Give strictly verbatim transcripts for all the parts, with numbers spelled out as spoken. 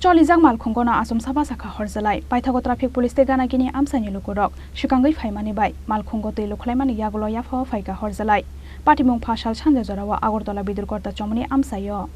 Cholijak malkhungono achomsa bwsakha horjalai. Paithago traffic police tei gana gini amchaini lukurok swkangwi phaimani bai malkhungo twi lukhwlaimani yagulo yaphao phaikha horjalai. Patimung phasal sanja jorao Agartala Bidurgorta chomoni amchaio.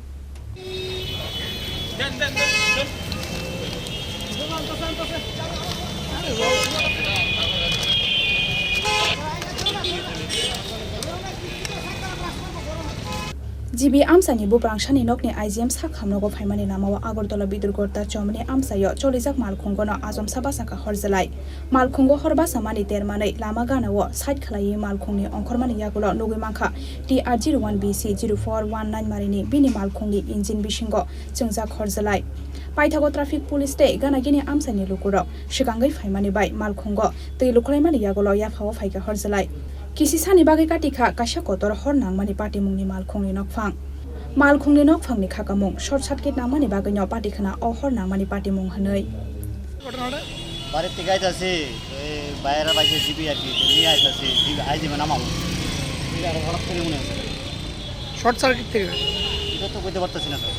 G B amchaini buprangsani nokni I G M sak hamnogo phaimani lamao Agartala Bidurgorta chomoni amchaio cholijak malkhungono achomsa bwsakha horjalai. Malkhungo hor bwsamani termanwi lama ganao side khlaiwi malkhungni ongkhormani yagulo nugwi mankha T R zero one B C zero four one nine marini bini malkhungni engine bisingo chwngjak horjalai. Paithago traffic police tei gana gini amchaini lukurok swkangwi phaimani bai malkhungo twi lukhwlaimani yagulo yaphao phaikha horjalai. Kisi sani bagwi katikha kaisa kotor hor nangmani patimungni malkhungni nokphang. Malkhungni nokphangni khakamung short circuit nangmani bagwino patikhana o hor nangmani patimung hwnwi. বাড়ির থেকে আইতাছি, এই বাইরে বাইরে জিবি আর কি, নিয়ে আইতাছি, GB I দিবে নামাবো। ঠিক আছে, হঠাৎ করে মনে হচ্ছে। শর্ট সার্কিট থেকে? এটা তো কইতে পারতেছি না, sir.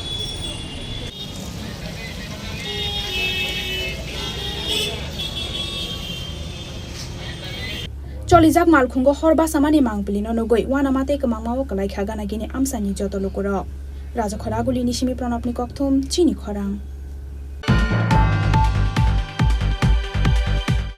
Cholijak malkhungo hor bwsamani mangpilino nugwi uanama tei kwmangmao kwlaikha gana gini amchaini joto lukurok. Rajakhora Agulini simi Pranabni kokthum, chini khorang.